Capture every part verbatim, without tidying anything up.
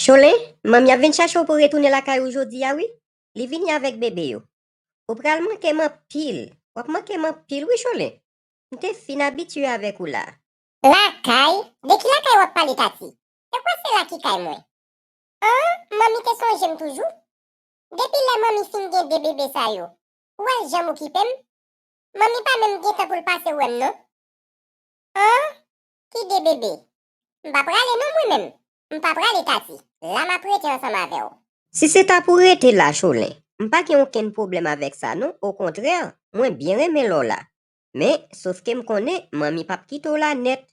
Cholen, manmi ap vin chache w pou retounen lakay ou jodi a wi. Li vini avèk bebe yo. Ou pral manke m anpil. W ap manke m anpil wi, Cholen. M te fin abitye avèk ou la. Lakay? De ki lakay w ap pale, Tati? Yo kwè se la ki kay mwen. An, manmi te sonje m toujou? Depi lè manmi fin gen de bebe sa yo, ou wè l janm okipe m? Manmi pa menm gen tan pou l pase wè m non. An? Ki de bebe? M pa prale non mwen menm. M pa prale, Tati. La m ap rete ansanm avè w. Si se ta pou rete la, Cholen, m pa gen okenn pwoblèm avèk sa non, okontrè, mwen byen renmen lè w la. Men, sof ke m konnen manmi p ap kite w la nèt.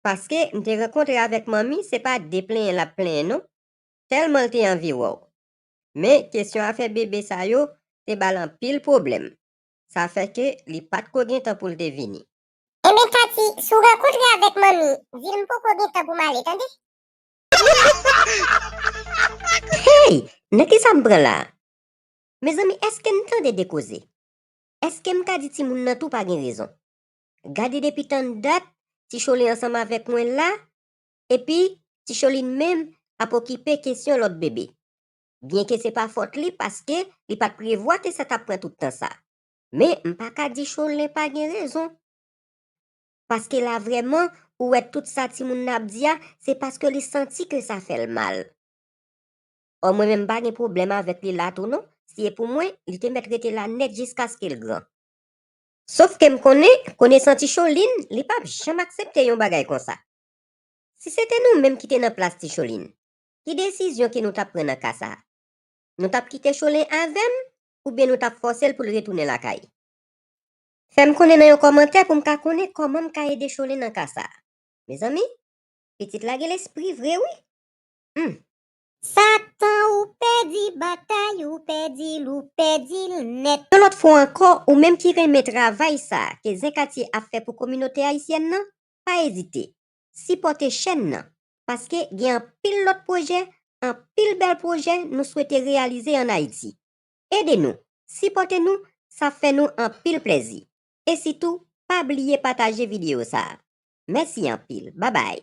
Paske m te rankontre avèk manmi, se pa de plenyen l ap plenyen non. Tèlman l te anvi wè w. Men, kesyon afè bebe sa yo te ba l anpil pwoblèm. Sa fè ke li pa t ko gen tan pou l te vini. Enben, Tati, si w rankontre avèk manmi, di l m poko gen tan pou m ale, tande? Hey! Nan kisa m pran la a? Mezanmi, èske n tande de koze? Èske m ka di timoun nan tou pa gen rezon? Gade depi tann dat, Ti Cholen ansanm avèk mwen la, epi Ti Cholen menm ap okipe kesyon lòt bebe. Byenke se pa fòt li, paske li pa t prevwa ke sa t ap pran tout tan sa. Men, m pa ka di Cholen pa gen rezon. Paske la vrèman, ou wè tout sa timoun nan ap di a, se paske li santi ke sa fè l mal. Ò, mwen menm m pa gen pwoblèm avèk li la tou non. Si e pou mwen, li te mèt rete la nèt jiskaske l gran. Sof ke m konnen, konesan Ti Cholen, li p ap janm aksepte yon bagay konsa. Si se te nou menm ki te nan plas Ti Cholen, ki desizyon ke nou t ap pran nan ka sa a? Nou t ap kite Cholen avè m, oubyen nou t ap fòse l pou l retounen lakay? Fè m konnen nan yon kòmantè pou m ka konnen kòman m ka ede Cholen nan ka sa a. Mezanmi, pitit la gen lespri vre wi. Hmm. Satan, ou pèdi batay, ou pèdi l, ou pèdi l nèt. Yon lòt fwa ankò, ou menm ki renmen travay sa a ke Zen Katye ap fè pou kominote ayisyèn nan, pa ezite, sipòte chèn nan, paske gen anpil lòt pwojè, anpil bèl pwojè nou swete reyalize ann Ayiti. Ede nou, sipòte nou, sa fè nou anpil plèzi. E sitou, pa bliye pataje videyo sa a. Mèsi anpil, babay.